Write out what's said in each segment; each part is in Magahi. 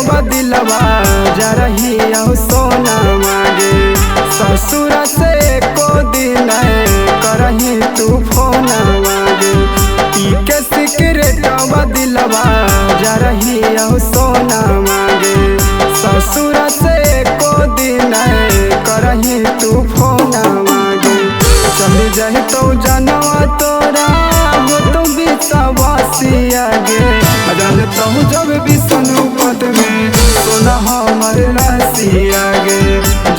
दिलवा जा रही हो सोना मांगे। ससुर से को दिन करही तू फोन मांगे। पी के सिगरेट दिलवा जा रही हो सोना मांगे। ससुर से को दिन करही तू फोन मांगे। चल जाही तो जानवा तोरा हो तो बिसवासिया गे। जलतहु जब विष्णु पद में सोना हमर रसिया गे।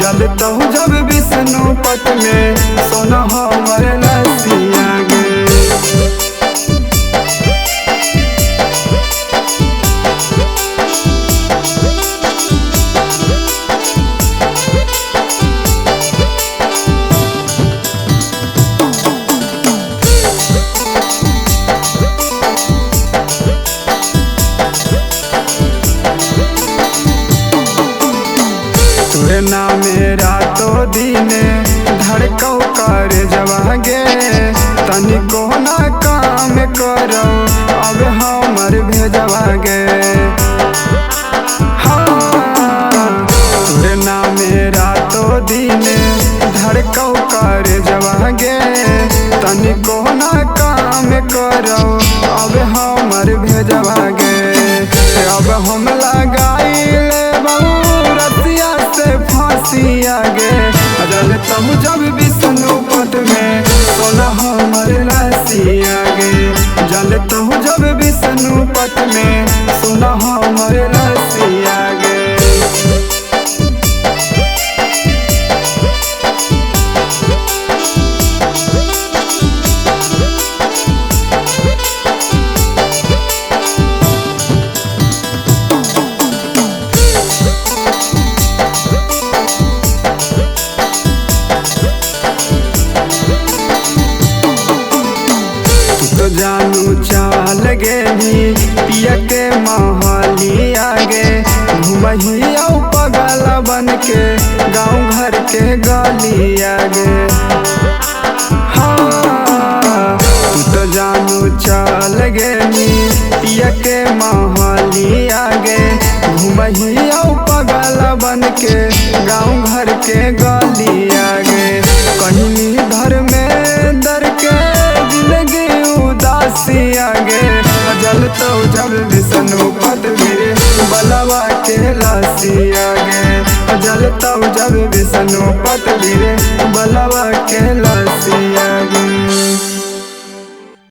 जलतहु जब विष्णु पद में सोना हमर रसिया गे। तुरे ना मेरा तो दीने धड़कौ कर जवागे। तनिको ना काम करो अब हमर भेजवागे। हाँ तुरे ना मेरा तो दीने धड़कौ कर जवागे। तनिको ना काम करो अब हमर भेजवागे। अब हम लगाई ले रसिया से फांसिया गे। जलतहु जब विष्णु पद में सोना हमर रसिया गे। जलतहु जब विष्णु पद में सोना हमर रसिया गे। तो जानू चाल गे भी पिया के मोहली आगे। घुमही औ पगल बन के गाँव घर के गली आगे। हाँ तू तो जानू चाल गे भी पिया के मोहली आगे। घुमही औ पगल बन के गाँव घर के गली आगे। कहीं धर में दर के जिंदगी उदासिया गे। जलतौ जब विष्णु पद में बलवा के लसिया गे। जलतौ जब विष्णु पद में बलवा के लसिया गे।